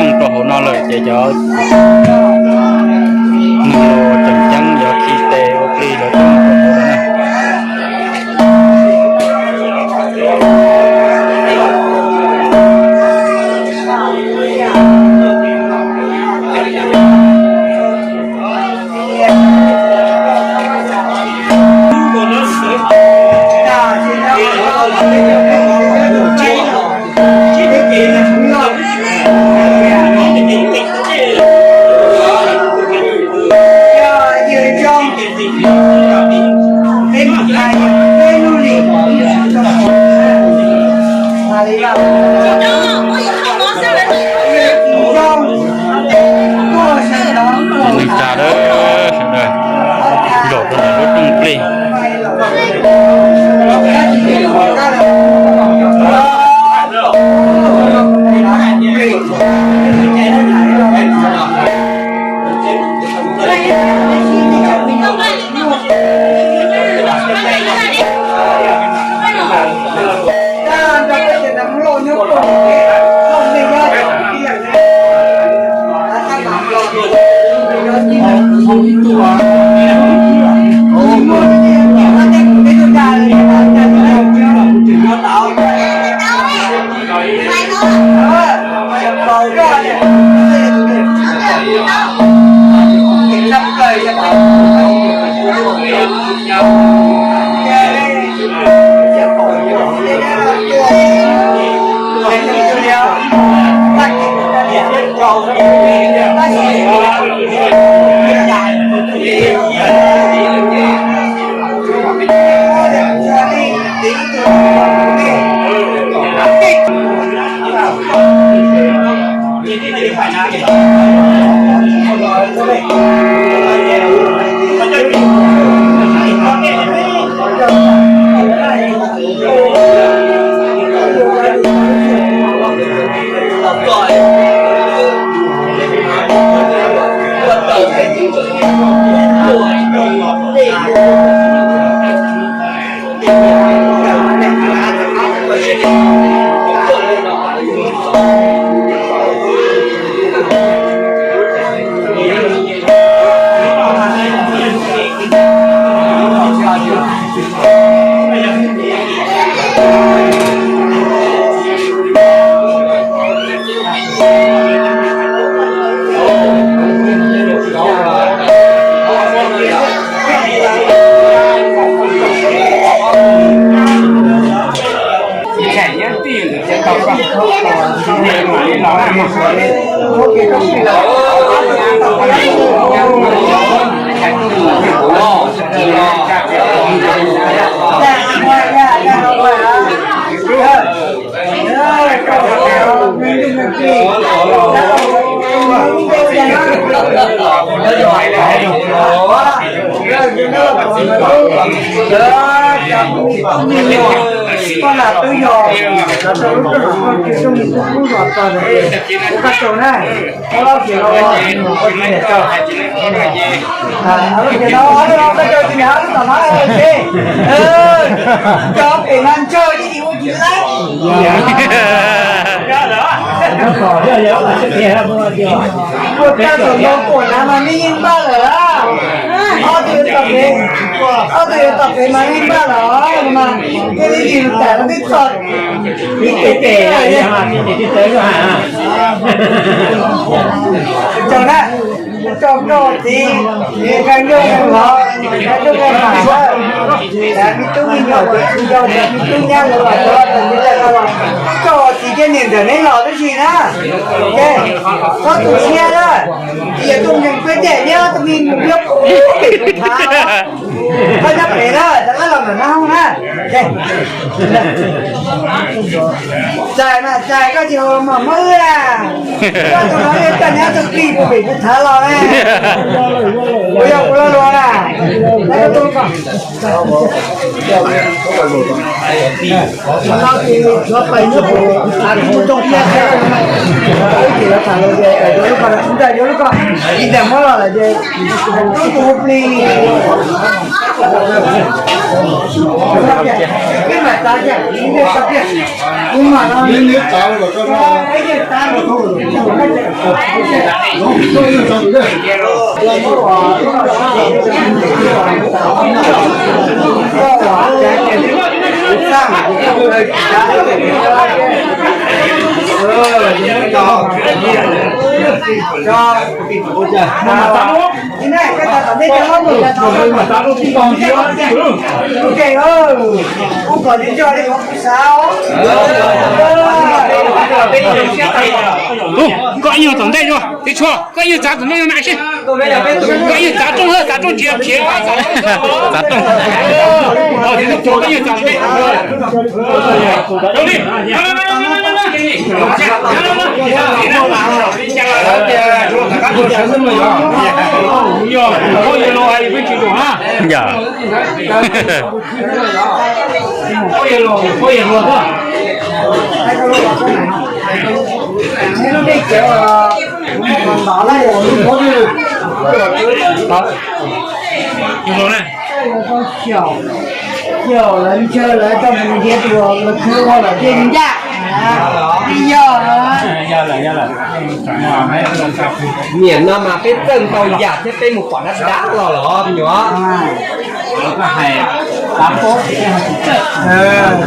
Rau hauv no lawm ces cov neeg uas tseem ceeb yuav khi tes ua plig lawv tuaj rau hauv no na. Neej tsa lawm sawv daws, zaum rau ntawm lub rooj plig. Koj lam twb yog cov rau lub rooj koj tsis zoo li kuv hlub los txog ntawm es kuv koj tsaug na. Ob lub ces no, ob lub ces no, koj tsaug tsis niam ob lub tom no ces cov pem no ntsawg li ua tsis laib. Ua tag tom no puas nav mas nej yeej npaj lawm. Ob tug yuav tom pem, ob tug yuav tom pem mas nej npaj lawm mas thiaj li yws tam no twb txog. Tsaug na, tsaug koj txiv, nqee nkauj nqee mov, nqee nkauj nqee mam, cov me tub me nyuam, cov tsis yog cov me tub nyab lawv los, cov tsis yog cov txiv thiab niam ntawm neb los tib si na. Txhob tu siab na, tsis yog tuaj nkees peb daim thiab tus me mus nyob pem thav, koj nyob pem na, rov qab los ntawm no na. Txais mas txais, koj tsis haus los mos muab wb na. Koj tus no yog coj nyab tus plig puag pem thav los na. Kuv yog kuv lo lus na. Tus no ces yuav pais nyob pem thav tus mus rooj thiab, ces yuav tham los ces yuav lub ko, ntawm yuav lub ko, ib ntawm muab los lawm ces lub tus hu plig. Koj ib nyuag tom ntej dua, tib tshuaj, koj ib nyuag txav tom ntej no na sib. Koj ib nyuag txav rooj, txav rooj tsis yog khiav, txav rooj. Koj ib nyuag txav tom ntej. Niam no mas peb txawj ntau yam thiab peb mus pom dab dab los los me nyuam. Xav paub tsis txawj,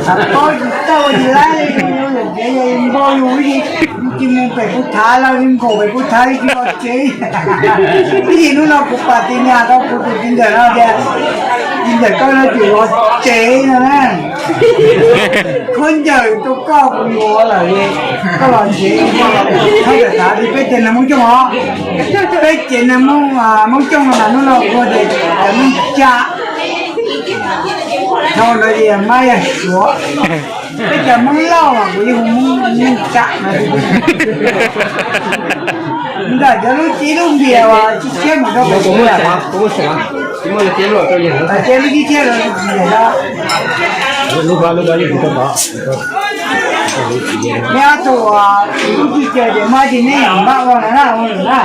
xav paub tsis txawj ua tsis laib li, yus yog kev yog npau yus li, yus tsis mus pem kuv thav los yus nkaum pem kuv thav yus tsis los tsev. Ib yim hnub no kuv pam tis nyas rau kuv tus txiv ntxawm no tias, txiv ntxawm koj no tseem los tsev no na. Khaub ncaws rau koj kuv yuav lawm, koj los tsev, khaub ncaws thav tis peb ces nws Hmoob Xyooj os. Peb ces nws Hmoob, Hmoob Xyooj no mas hnub no kuv tias cov Hmoob Tsa. Thaum ntawd ces mas yog Suav, peb cov Hmoob Lauj mas kuv yeej hu Hmoob Tsa no. Ntawm cov lub txib lub npias uas tsis tshiab mus rau pem kuv, kuv muaj xeem, kuv muaj xeem, kuv muaj lub txib lub rau yawg, lub txib tshiab rau yawg no. Neb ob tug, kuv tsis caw ces mas tsis neb yam npaj ua na, ua na.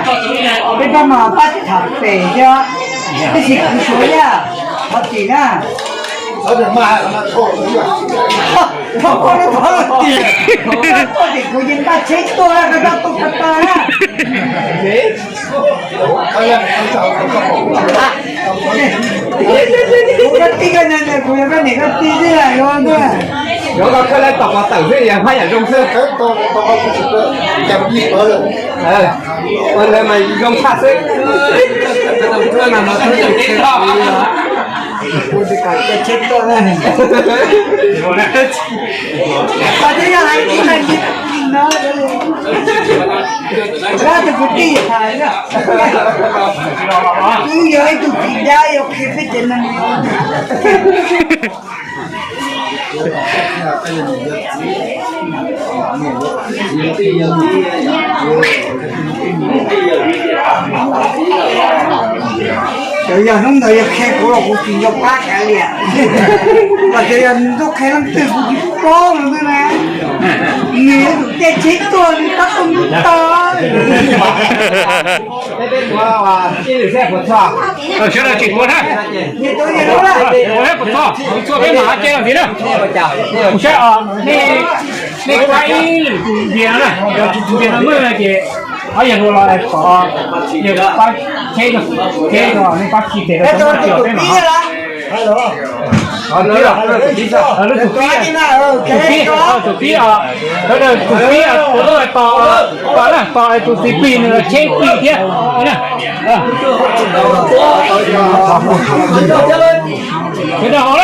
Peb pab mas pab tham pem thiab, tab sis kuv suav yaj qhov tim na. Thov koj, thov koj tim, koj tim kuv yeej npaj tsheb tuaj, koj tuaj koj tau na. Kuv koj tij koj na, kuv yog koj niam koj tij xwb, yuav koj, yuav koj khawb lawv tos pov tawm xwb, yog hab yam zoo xwb. Ua ntawd mas zoo tshaj xwb. Koj thiaj yog hais ib leeg no, tus kwv tij hais na. Wb yog ib tug txiv dab yuav qhia peb cov neeg. Ces yog hnub ntawd yog qhia kuv los kuv tsis nco qab kav liam. Los ces yog nws tuaj qhia leej twg kuv tsis paub no xwb na. Nws yog tus caij tsheb tuaj nws tab tom nws tau. Sawv daws tsis tuav na, tuav thiab puas txog, txhua peb mam caij los ntxiv na. Kuv saib os, nej, nej pab ib lwm tus npias no na, yog tsis tus npias no muaj ces ob yawg hluas los pom, yawg pab tsheb, tsheb no nej pab khi tes rau cov muaj tsis os peb mam ho. Lub tus pib, tus pib, tus pib, sawv daws tus pib ua lub tos, tos na, tos tus txiv plig nws tsheb plig thiab na. Sawv daws haus na,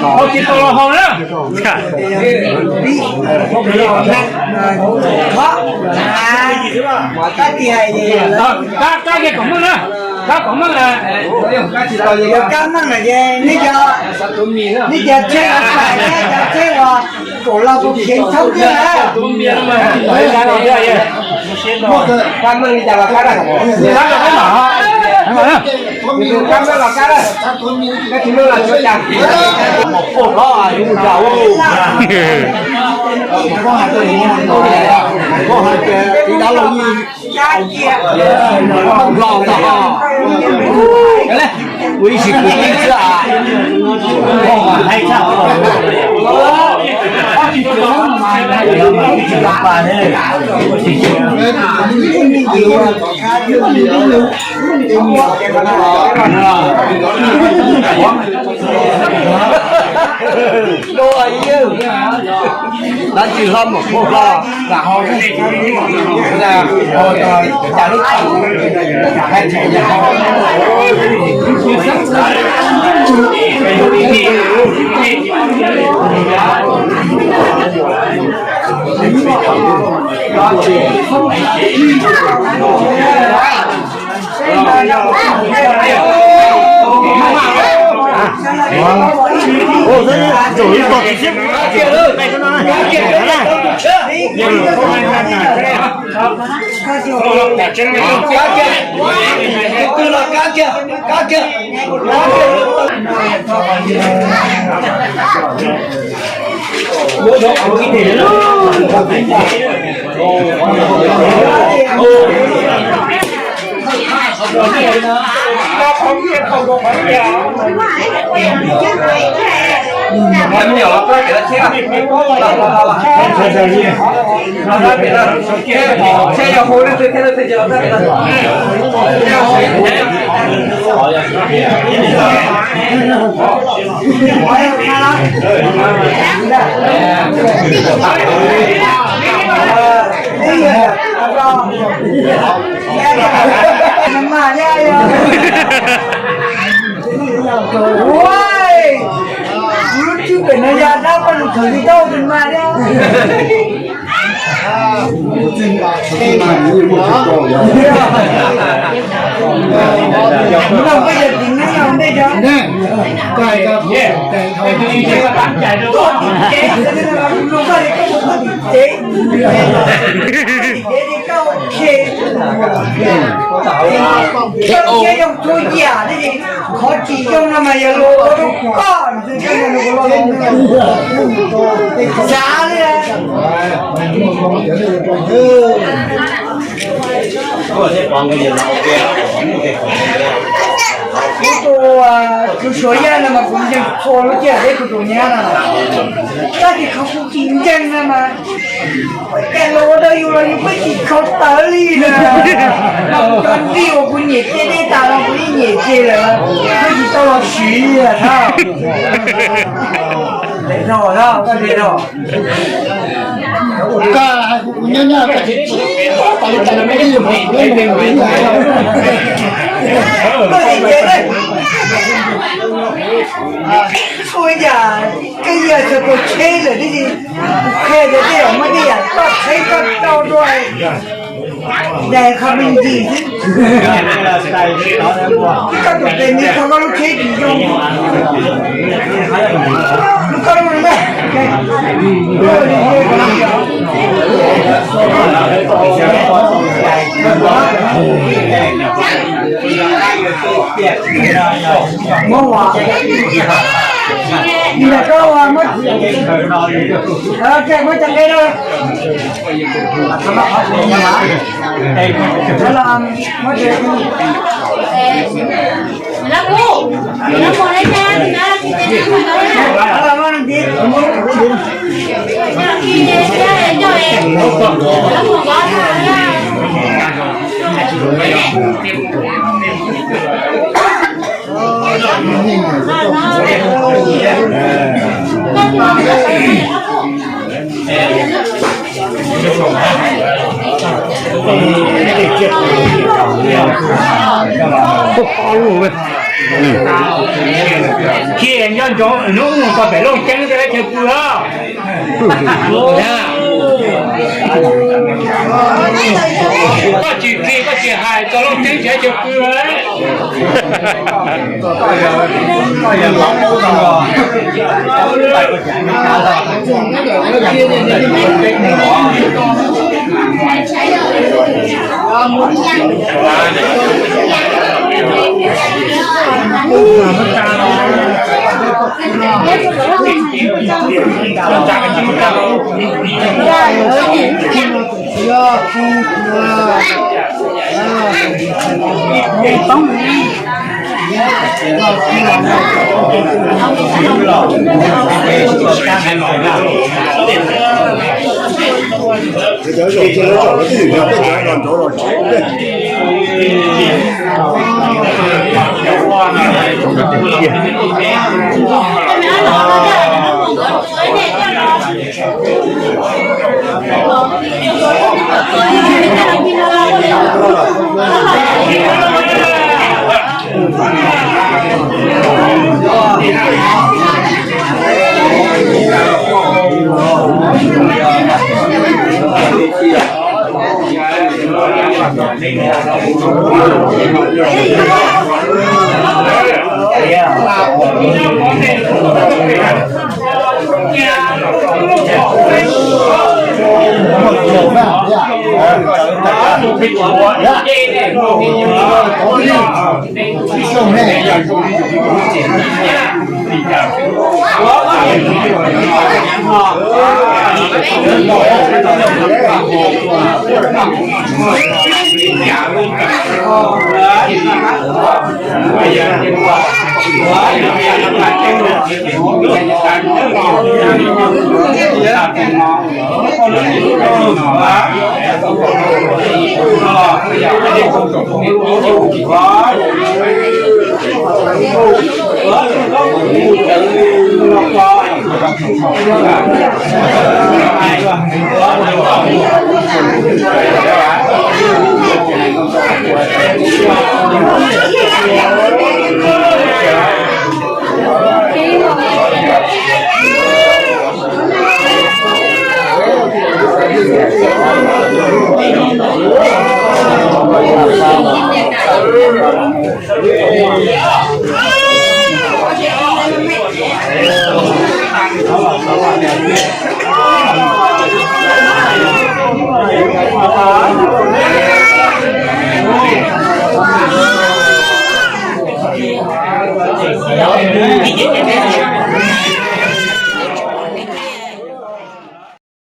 haus tsis tau los haus na. Kab, kab kiag kom meej na, kab kom meej na. Kab meej na, nej cov, nej cov tsheb uas, cov tsheb uas kaum los kuv khiav tshoob thiab na. Kab meej li cas los kab na. Kab meej los kab na. Kab tsis meej los tsis ua cas. Ib sim kwv tij xwb as. Dab tsi hlob mus hlob. Ua, lub tshwj pem no yog dab paj lug thawm li tau tus mas thiab. Noj peb yog tim neej no ntej cov. Lub paj li koj mus txog tim tsev, tim tsev li koj ua ke. Koj ua ke yoog txhua yam ne, qhov tsis yoog no mas yog luag ua rau koj. Xav li. Kuv tus, kuv Suav Yaj no mas kuv ntseeg txhua lub caij teb kuv tus nyab no, tab sis qhov kuv tsis ntseeg no mas cas los ua rau yus los yus pheej tsis khaus tawv li na. Mas kuv cov nrig uas kuv nyiam cia dej tas los kuv yeej nyiam cia lawm, pheej tsis tau los siv li lawm thiab. Ntev dhau, koj ntev dhau. Koj hais kuv nyob nyob koj tsis tsis tas li cas los me ib yam kuv ntev ntev. Ua cas koj yam txog tus tsheb lawm tib si, kuv qhia tias tej zaum muaj tej yam koj tsheb koj rau dua. Daig qhov me ntsis xwb. Koj tus tes me qhov koj lub tsheb tsis zoo. Lub koj lub na. Muab ua. Ntawm koj ua muab, muab cov qe rau. Cia nco ntsoov hnub mus txog pem Looj Ceeb tej chaw pw os. Koj tsis qhia koj tsis hais txog Looj Ceeb tsis chaw pw.